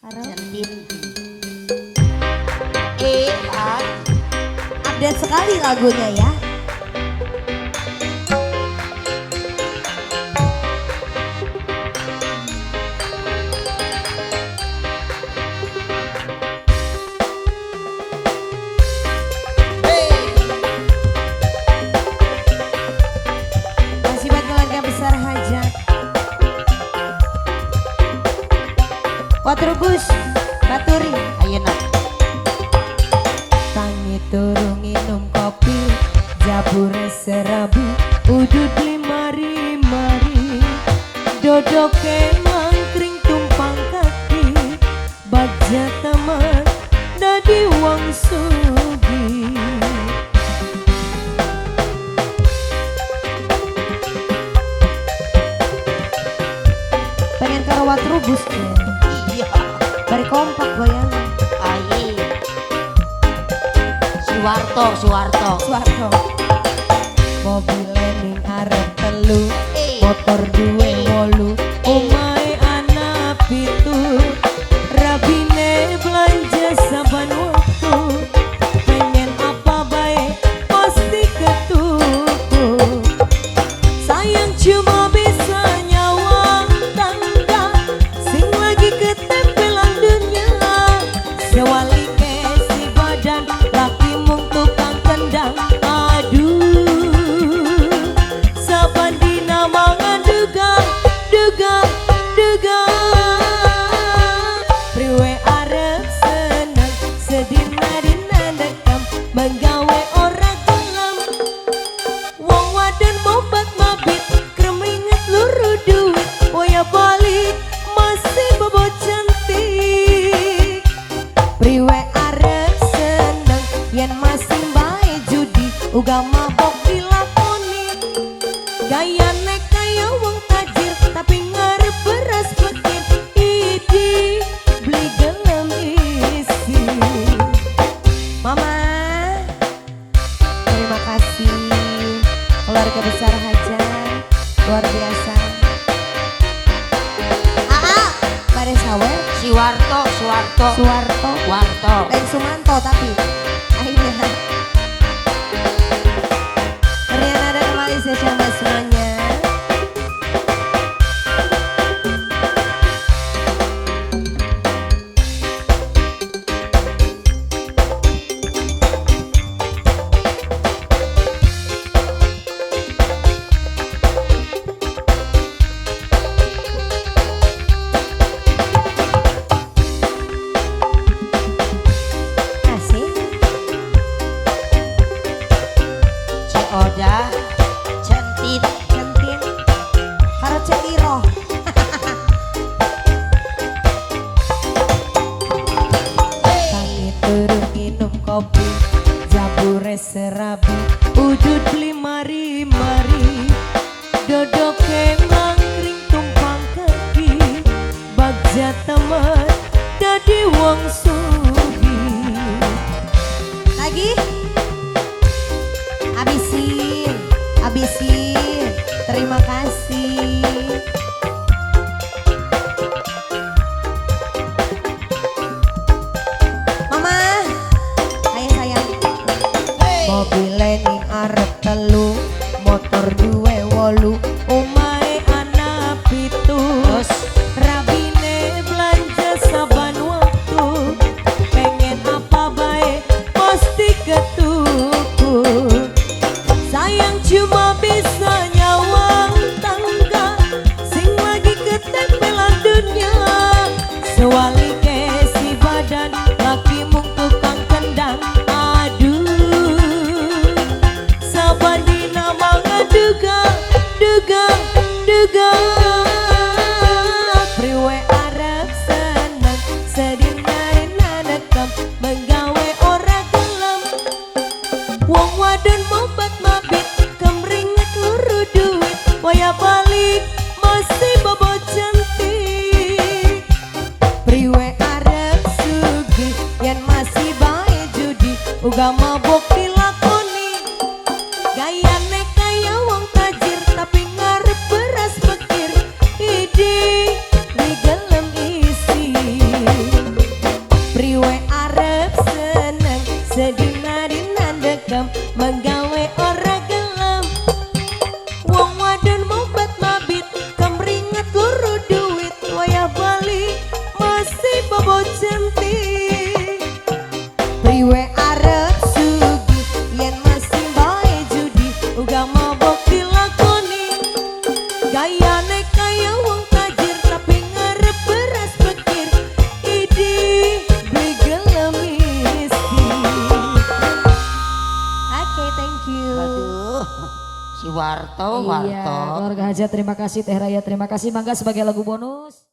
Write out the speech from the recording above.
Karo Centin. Eh, ah. Update sekali lagunya ya. Hey. Masih buat keluarga besar Hajat. Watrubus, Baturi. Ayeuna. Tangi turu nginum kopi, jabure serabi, udut limari-mari. Dodoke mangkring tumpang kaki, bagja taman dadi wong sugih. Pengen karo Watrubus ya. Iya. Bari kompak goyang. Aye. Suwarto, Suwarto. Suwarto. Mobil ning arep telu, Eh. motor duwe Eh. 8, Eh. omahe ana 7. Rabine belanja saban wektu, pengen apa bae pasti ketuku. Sayang cuma bisa nyawang tangga sing lagi ketempelan dunia. Sewalike si badan laki mung tukang kendang. Aduh, saban dina mangan duga, duga, duga. Priwe arep seneng sedina dina dekam menggawe ora gelem. Wong wadon mobat mabit kreminget luru duit, waya balik masih bobo cantik. Priwe arep seneng yen masih bae judi, uga mabok dilakoni. Gayane kaya wong tajir tapi ngarep beras pikir, idi beli gelem isi. Mama, terima kasih keluarga besar Hajat luar biasa. Aa, pada sawer. Siwarto, Suwarto. Suwarto. Warto. Lain Sumanto tapi akhirnya. Riana dan Malaysia sama semuanya. Asik. Cek Oda, Centin. Centin. Karo Cek Iro. Tangi turu minum kopi, jabure serabi, udut beli mari-mari. Dodoke mangkring tumpang kaki, bagja temen dadi wong sugih. Lagi? Habisin, habisin. Terima kasih. Mama, ayo sayang. Mobil ning arep 3, motor duwe 8, omahe ana 7. Terus. Rabine belanja saban waktu, pengen apa bae pasti ketuku. Sayang cuma bisa nyawang tangga sing lagi ketempelan dunia. Sewalike si badan laki mung tukang kendang. Aduh, saban dina mangan duga, duga, duga. Priwe arep seneng sedina dina dekem menggawe ora gelem. Wong wadon mobat mabit kemringet luru duit, waya balik masih bobo cantik. Priwe arep sugih yen masih bae judi, uga mabok dilakoni. Gayane kaya wong tajir tapi ngarep beras pikir, idi beli gelem isi. Warto, Iya, Warto. keluarga Hajat terima kasih, Teh Raya terima kasih. Mangga sebagai lagu bonus.